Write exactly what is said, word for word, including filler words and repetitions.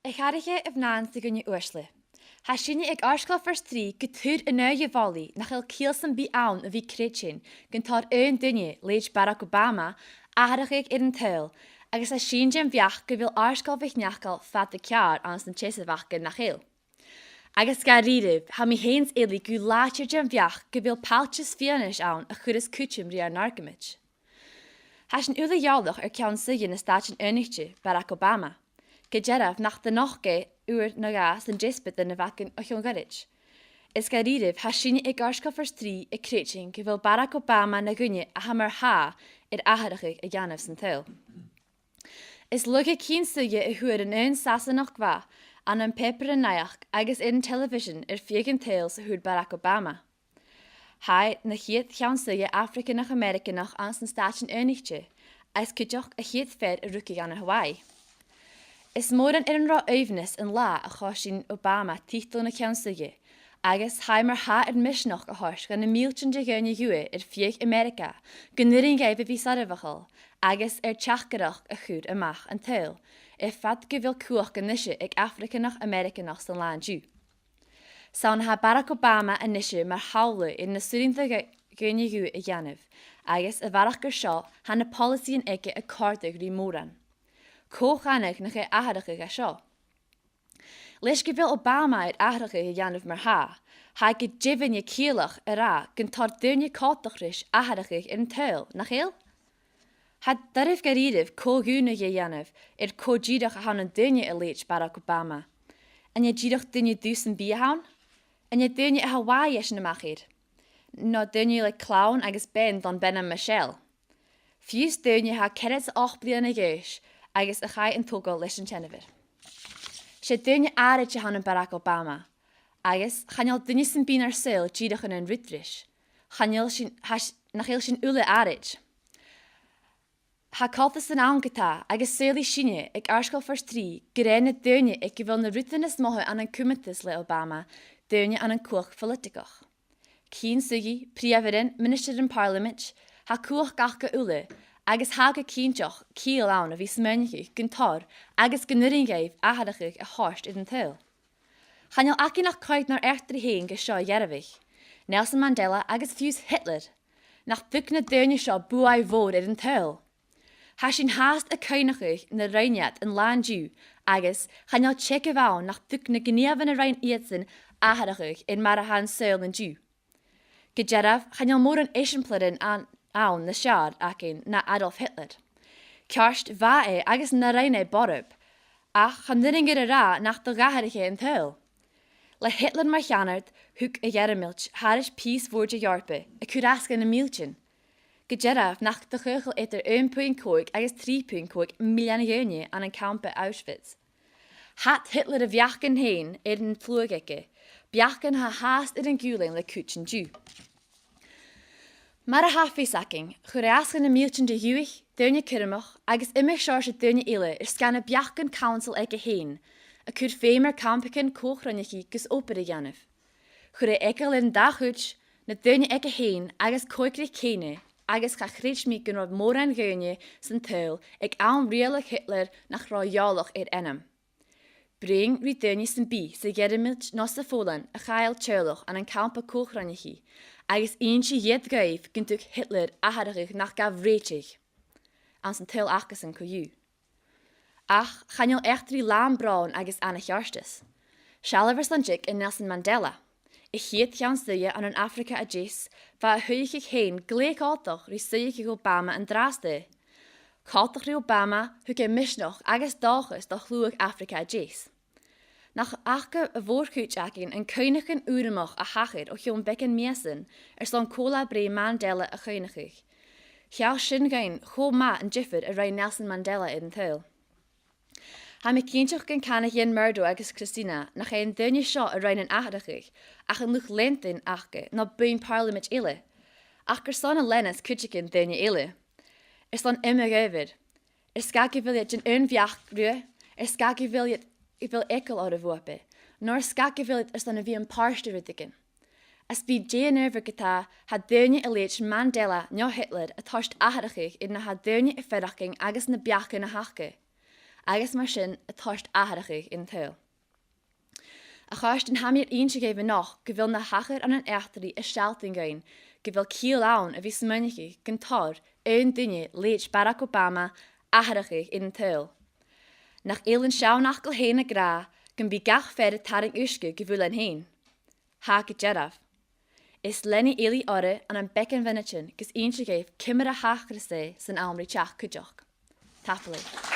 A chathraiche, a mhnathan 's a dhaoine uaisle. Tha sinne aig Àirdeagal Phort Rìgh gu tur an aghaidh a' mholaidh nach eil ciall sam bith ann a bhith a' creidsinn gun toir aon duine leithid Barack Obama atharrachadh air an t-saoghal, agus tha sinn den bheachd gu bheil Àirdeagal MhicNeacail fada ceàrr anns an t-seasamh aca, nach eil? Agus dha-rìribh, tha mi fhìn 's Eilidh gu làidir den bheachd gu bheil pailteas fianais ann a chuireas cuideam ri ar n-argamaid. Tha sinn uile eòlach air ceann-suidhe nan Stàitean Aonaichte, Barack Obama. Gu dearbh, nach do nochd e uair no dhà san deasbad a bh' againn o chionn ghoirid. Is dha-rìribh, tha sinne aig Àirdeagal Phort Rìgh a' creidsinn gu bheil Barack Obama na dhuine a tha mar-thà air atharrachadh a dhèanamh san t-saoghal. Is lugha cinnteach a fhuair an aon Sasannach mhath ann am pàipear an naidheachd agus air an telebhisean air feadh an t-saoghail 's a fhuair Barack Obama. Tha e na chiad cheann-suidhe Afraganach-Ameireaganach anns na Stàitean Aonaichte, agus cuideachd a' chiad fhear a rugadh ann an Hawaii. Is mòran air an robh aoibhneas an là a choisinn Obama tiotal na ceann-suidhe, agus tha e mar-thà air misneachd a thoirt dha na mìltean de dhaoine dhubha air feadh Ameireaga gun urrainn dhaibh a bhith soirbheachail agus air teachdaireachd a chur a-mach an t-saoghail, air fad gu bheil cumhachd a-nise aig Afraganach-Ameireaganach san là an-diugh. 'S ann a tha Barack Obama a-nise mar shamhla air na 's urrainn do dhà-, dhaoine dhubha a dhèanamh, agus a bharrachd air seo, tha na poileasaidhean aige a' còrdadh ri mòran. Cò chanadh nach e atharrachadh a tha seo? Leis gu bheil Obama air atharrachadh a dhèanamh mar-thà, tha e gu deimhinne ciallach a ràdh gun toir daoine coltach ris atharrachadh air an t-saoghal, nach eil? Tha e doirbh dha-rìribh co-dhùnadh a dhèanamh air cò dìreach a th' ann an duine a leithid Barack Obama. An e dìreach duine dubh sam bith a th' ann? An e daoine à Hawaii a tha sin a-mach air? No daoine le clann agus bean don bean-ainm Michelle? Fiù 's daoine a tha ceathrad 's a h-ochd bliadhna a dh'aois agus a chaidh an togail leis an t-seanmhair. 'S e daoine àraid a th' ann am Barack Obama, agus chan eil duine sam bith nar saoghal dìreach an aon rud ris. Chan eil sinn, tha s-, nach eil sinn uile àraid. Tha coltas ann ge-tà, agus saoilidh sinne aig Àirdeagal Phort Rìgh gur e na daoine aig a bheil na rudan as motha ann an cumadas le Obama, daoine ann an cumhachd phoilitigeach. Ceann-suidhe, prìomhairean, ministearan Pàrlamaid, tha cumhachd aca uile, agus tha gu cinnteach ciall ann a bhith a' smaoineachadh gun toir agus gun urrainn dhaibh atharrachadh a thoirt air an t-saoghal. Chan eil againn ach coimhead nar eachdraidh fhèin gus seo a dhearbhadh. Nelson Mandela agus fiù 's Hitler. Nach tug na daoine seo buaidh mhòr air an t-saoghal? Tha sinn fhathast a' cuimhneachadh na rinn iad an là an-diugh, agus chan eil teagamh ann nach tug na gnìomhan a rinn iadsan atharrachadh air mar a tha an saoghal an-diugh. Gu dearbh, chan eil mòran eisimpleirean ann, ann nas fheàrr againn na Adolf Hitler. Ceart, bha e agus na rinn e borb, ach chan urrainn dhut a ràdh nach do dh'atharraich e an t-saoghal. Le Hitler mar cheannard, thug a' Ghearmailt thairis pìos mhòr de dh'Eòrpa, a' cur às dha na mìltean. Gu dearbh, nach do chaochail eadar aon puing còig agus trì puing còig millean dhaoine ann an campa Auschwitz. Thad Hitler a bheachdan fhèin air an t-sluagh aige, beachdan a tha fhathast air an gualainn le cuid an-diugh. Mar a tha fios againn, chuir e às dha na mìltean de dhùthaich, daoine cùramach agus iomadh seòrsa daoine eile air sgàth na beachdan cunnasail aige fhèin, a' cur feum air campaichean co-chruinneachaidh gus obair a dhèanamh. Chuir e eagal air an dà chuid, na daoine aige fhèin agus coigreach cèin e, agus cha chreid mi gun robh mòran dhaoine san t-saoghal aig àm riaghladh Hitler nach robh eòlach air ainm. Brèing ri daoine sam bith sa Ghearmailt no sa Phòlainn a chaill teaghlach ann an campa co-chruinneachaidh, agus innsidh iad dhuibh gun tug Hitler atharrachadh nach gabh rèiteach anns an t-saoghal acasan co-dhiù. Ach chan eil eachdraidh làn bròin agus ana-cheartas. Seallaibh airson dìg air Nelson Mandela. A' chiad cheann-suidhe ann an Afraga a Deas, bha a shuidheachadh fhèin glè choltach ri suidheachadh Obama an-dràsta. Coltach ri Obama, thug e misneachd agus dòchas do shluagh Afraga a Deas. Nach fhaca a' mhòr-chuid againn an cuimhneachan ùrramach a thachair o chionn beagan mhìosan airson co-là-breith Mandela a chuimhneachadh? Sheall sin dhuinn cho math an diofar a rinn Nelson Mandela air an t-saoghal. Tha mi cinnteach gun canadh Jan Murdo agus Christina nach e an duine seo a rinn an atharrachadh, ach an luchd-leantainn aca no buinn Pàrlamaid eile, ach carson a leanas cuideigin daoine eile? Airson iomadh adhbhar. Air sgàth gu bheil iad den aon bheachd riutha, air sgàth gu bheil iad, gu bheil eagal orra bhuapa, no air sgàth gu bheil iad airson a bhith am pàirt de rudeigin. Às dèidh dè an adhbhar ge-tà, tha daoine a leithid Mandela no Hitler a' toirt atharrachadh air na tha daoine a' faireachdainn agus na beachdan a th' aca. agus mar sin a' toirt atharrachadh air an t-saoghal. A chàirdean, tha mi air innse dhuibh a-nochd gu bheil na thachair ann an eachdraidh a' sealltainn dhuinn gu bheil ciall ann a bhith a' smaoineachadh gun toir aon duine leithid Barack Obama atharrachadh air an t-saoghal. Nach eil an seanfhacal fhèin ag ràdh gum bi gach fear a' tarraing uisge gu bhuilean fhèin? Tha gu dearbh. Is lean i uile orra ann am beagan mhionaidean gus innse dhuibh ciamar a thachras e san àm ri teachd cuideachd. Tapadh leibh.